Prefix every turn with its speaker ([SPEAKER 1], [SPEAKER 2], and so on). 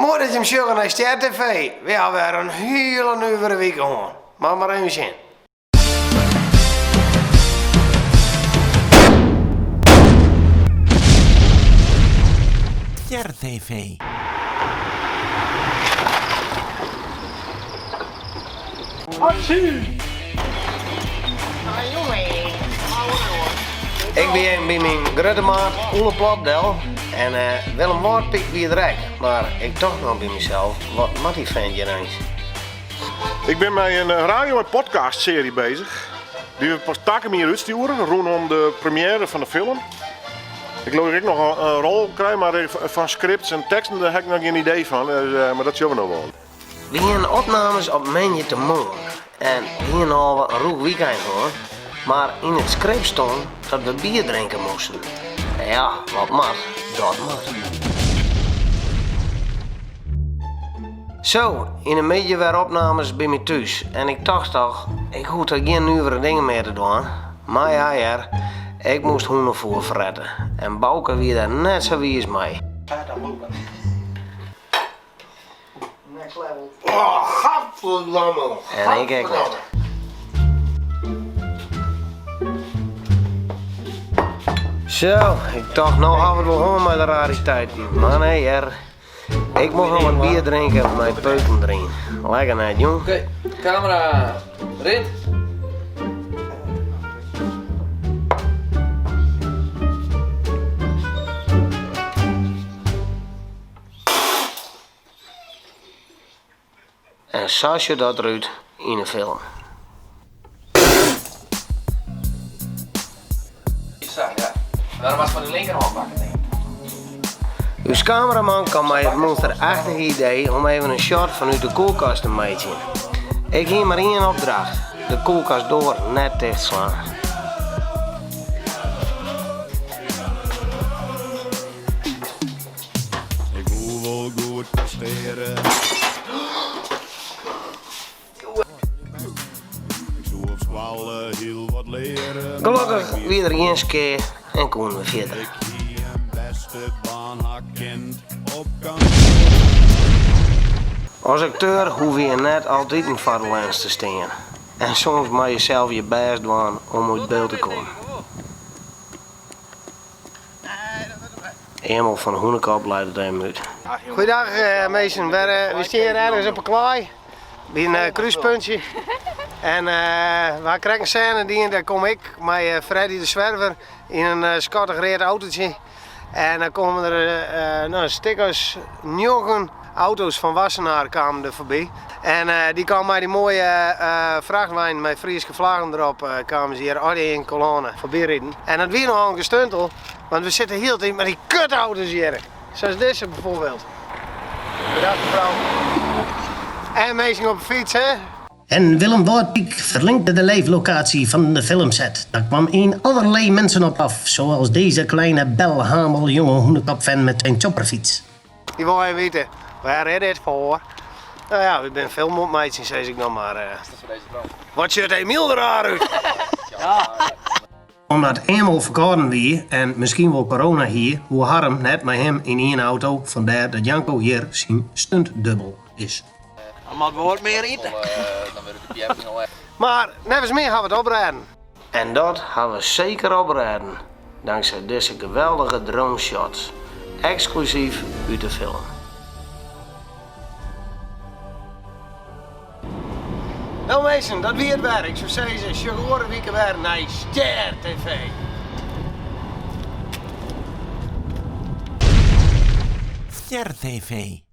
[SPEAKER 1] Moai dat jim sjogge nei Stjer TV. Wy hawwe wer in hiele nuvere wike hân. Mar mar even sjen.
[SPEAKER 2] Stjer TV.
[SPEAKER 1] Ik wie even by myn grutte maat Oele Plat del en Willem Wâldpyk wie der ek, mar ik tocht noch by mysels, wat moat dy fent hjir eins?
[SPEAKER 3] Ik bin mei in radio en podcastsearje bezich, dy't we pas takom jier útstjoere, rûnom de premiêre fan de film. Ik leau dat ik ek noch in rol krij, mar fan skripts en teksten dêr ha ik noch gjin idee fan, mar dat sjogge we noch wol.
[SPEAKER 1] We hienen opnames op moandeitemoarn en we hienen al wat in rûch wykein hân, mar yn it skript stond dat we bier drinke moasten. En ja, wat moat, dat moat. Zo, yn 'e middei wer opnames by my thús en ik tocht toch, ik hoech toch gjin nuvere dingen mear te dwaan. Mar ja hear, ik moast hûnefoer frette en Bouke wie dêr net sa wiis mei.
[SPEAKER 4] Next level. Oh, gadverdamme.
[SPEAKER 1] En ik ek net. Zo, ik tocht no hawwe we it wol hân mei de rariteiten. Mar nee hear, ik mocht noch wat bier drinke mei peuken deryn. Lekker net, jong.
[SPEAKER 5] Oké, kamera, rint.
[SPEAKER 1] En sa sjocht dat derút yn 'e film.
[SPEAKER 5] Sa, ja. Waarom was van die linkerhand pakken, denk ik?
[SPEAKER 1] Us kameraman kaam mei it monsterachtige idee om even in shot fanút de kuolkast te meitsjen. Ik hie mar ien opdracht, de kuolkastdoar net tichtslaan.
[SPEAKER 6] Ik woe wol goed presteare. Ik soe op skoalle hiel wat leare.
[SPEAKER 1] Gelokkich wie der gjin skea en koenen we fierder.
[SPEAKER 6] Ik hie in bêste baan ha kind op kantoar.
[SPEAKER 1] As akteur hoege je net altiten foar de lens te stean. En soms moatte je sels je bêst dwaan om út byld te kommen. Emel fan de Hûnekop leit it even út. Goeiedag minsken, we stean hjir ergens op 'e klaai by in krúspuntsje. En we ha krekt in sêne dien, dêr kom ik mei Freddy de Zwerver yn in skattich read autootje. En dan komme der no, in stik as njoggen auto's fan Wassenaar kamen der foarby. En dy kamen mei dy moaie frachtweinen mei Fryske flaggen derop, kamen se hjir allegear yn kolonne foarby riden. En dat wie nochal in gestuntel, want we sitte hiel tiid mei dy kutauto's hjir. Sa dizze bijvoorbeeld. Bedankt mevrouw. En minsken op de fyts, hè?
[SPEAKER 2] En Willem Wâldpyk ferlingde de live-lokatie fan de filmset. Daar kwam een allerlei mensen op af, zoals deze kleine belhamel jonge Hûnekop-fan met zijn chopperfiets.
[SPEAKER 1] Dy wol even witte, wêr is dit foar? No ja, we binne film oan it meitsjen, sis ik dan mar. Wat sjocht Emiel der raar út?
[SPEAKER 2] Omdat Emel ferkâlden wie en miskien wol corona hie, woe Harm net mei him yn ien auto, fandêr dat Janko hjir syn stuntdubbel is.
[SPEAKER 5] Dan moat wol wat mear ite.
[SPEAKER 1] Mar neffens my hawwe we it oprêden. En dat hawwe we seker oprêden, tanksij dizze geweldige drone shots, eksklusyf út de film. No minsken, dat wie it wer. Ik soe sizze, sjoch oare wike wer nei Stjer TV.
[SPEAKER 2] Stjer TV.